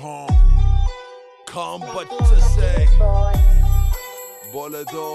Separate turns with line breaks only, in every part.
हाँ, काम बच्चे से बोले तो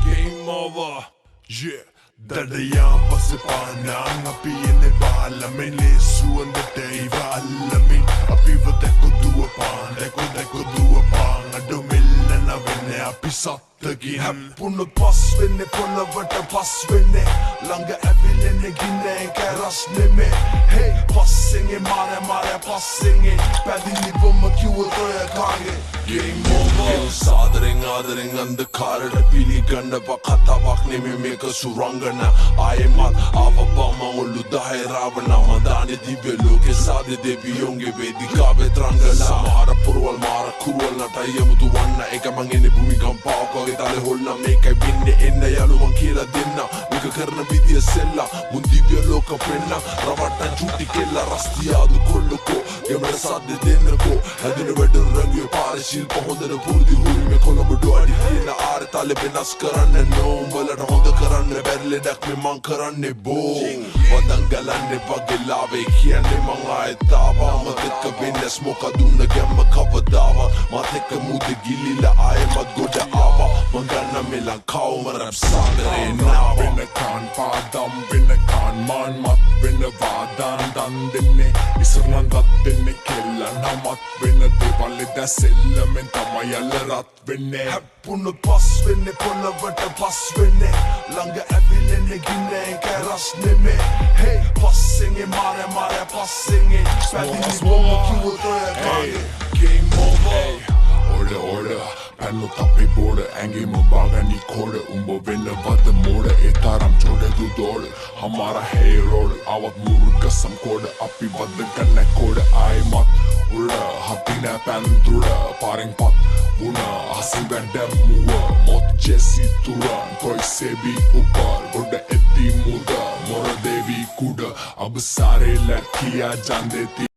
game over, yeah. දඩයා පස්සේ පානං අපි එන්නේ බාලමින්, ලේ සුවඳට ඉව අල්ලමින්. අපිව දැක්කො දුවපාන්, දැකො දැකො දුවපාන්. අඩු මෙල්ලන වෙන්නේ අපි සත්තකින්. හැප්පුණොත් පස් වෙන්නේ, පොළවට පස් වෙන්නේ. ළඟ ඇවිලෙන්නේ ගින්න එක රස් නෙමේ. හේ, පස්සෙන් ඒ මාර මාර පස්සෙන් ඒ පැදිලිවම කිව්වොත් ඔය කාගේ game over. සාදරෙන් ආදරෙන් අන්ධකාරයට පිළිගන්නවා. කතාවක් නෙමෙයි මේක, සුරංගන. ආයෙමත් ආව බම ඔලු 10 රාවණ. මදානේ දිව්‍ය ලෝකේ සාදේ දෙවියොන්ගේ වේදිකාවේ තරංගලා. සමහර පුරවල් මාර කුරුවල් නටයි යමුතු වන්න. එක මං එන්නේ භූමිකම්පාවක් වගේ තලෙ හොල්න. මේකයි වෙන්නේ, එන්න යාළුවන් කියලා දෙන්න. මේක කරන විදිය සෙල්ලා මුන් දිව්‍ය ලෝක පෙන්න. රවට්ටන් චුටි කෙල්ල, රස්තියාදු කොල්ලකෝ, ගෙමඩ සද්ද දෙන්නකෝ. හැදුන වැඩුණු රංගුවේ පාර ශිල්ප හොඳට පුරුදු හුරුමේ. කොළඹ ඩුවඩි තියෙන ආර තලෙ වෙනස් කරන්න නෝ. උඹලට හොඳ කරන්න බැරි ලෙඩක් මේ මං කරන්නේ බෝ. වදන් ගලන්නේ වගේ ලාවේ කියන්නේ මං ආයෙත් ආවා. අමතක වෙන්නේ ස්මෝක දුන්න ගැම්ම කවදාවත්. මාත් එක්ක මුද ගිලිලා ආයෙමත් ගොඩ ආවා. මං ගන්න මේ ලංකාවම රැප් සාගරේ නාවා.
වෙනකාන් පාදම් වෙනකාන් මාන් මත් වෙනවා. දාන් දන් දෙන්නේ ඉස්සර නම් දත් දෙන්නේ. කෙල්ල නමත් වෙන දේවල් එදා සෙල්ලමෙන් තමයි අල්ල රත් වෙන්නේ.
හැප්පුණොත් පස් වෙන්නේ, පොළවට පස් වෙන්නේ. ළඟ ඇවිලෙන්නේ ගින්න එක රස් නෙමේ. හේ, පස්සෙන් ඒ මාර මාර පස්සෙන් ඒ පැදිලිවම කිව්වොත් ඔය කාගේ game over.
ඕඩ ඕඩ පැන්නොත් අපේ බෝඩ, ඇඟේම බාගනි කෝඩ. උඹ වෙනවද මෝඩ? ඒ තරම් චෝඩ දෝඩ. හමාරා හේ රෝඩ ආවත් මුරු ගසම් කෝඩ. අපි වද ගන්න කෝඩ ආයෙමත් උඩ හති නෑ පැන්තුර. පාරෙන් පත් වුණා අහසින් වැඩමුව මොත් ජෙසි තුරන් कोई से भी ऊपर. ගොඩ එද්දි මුද මොර දේවි කුඩ. अब सारे लड़कियां जान देती.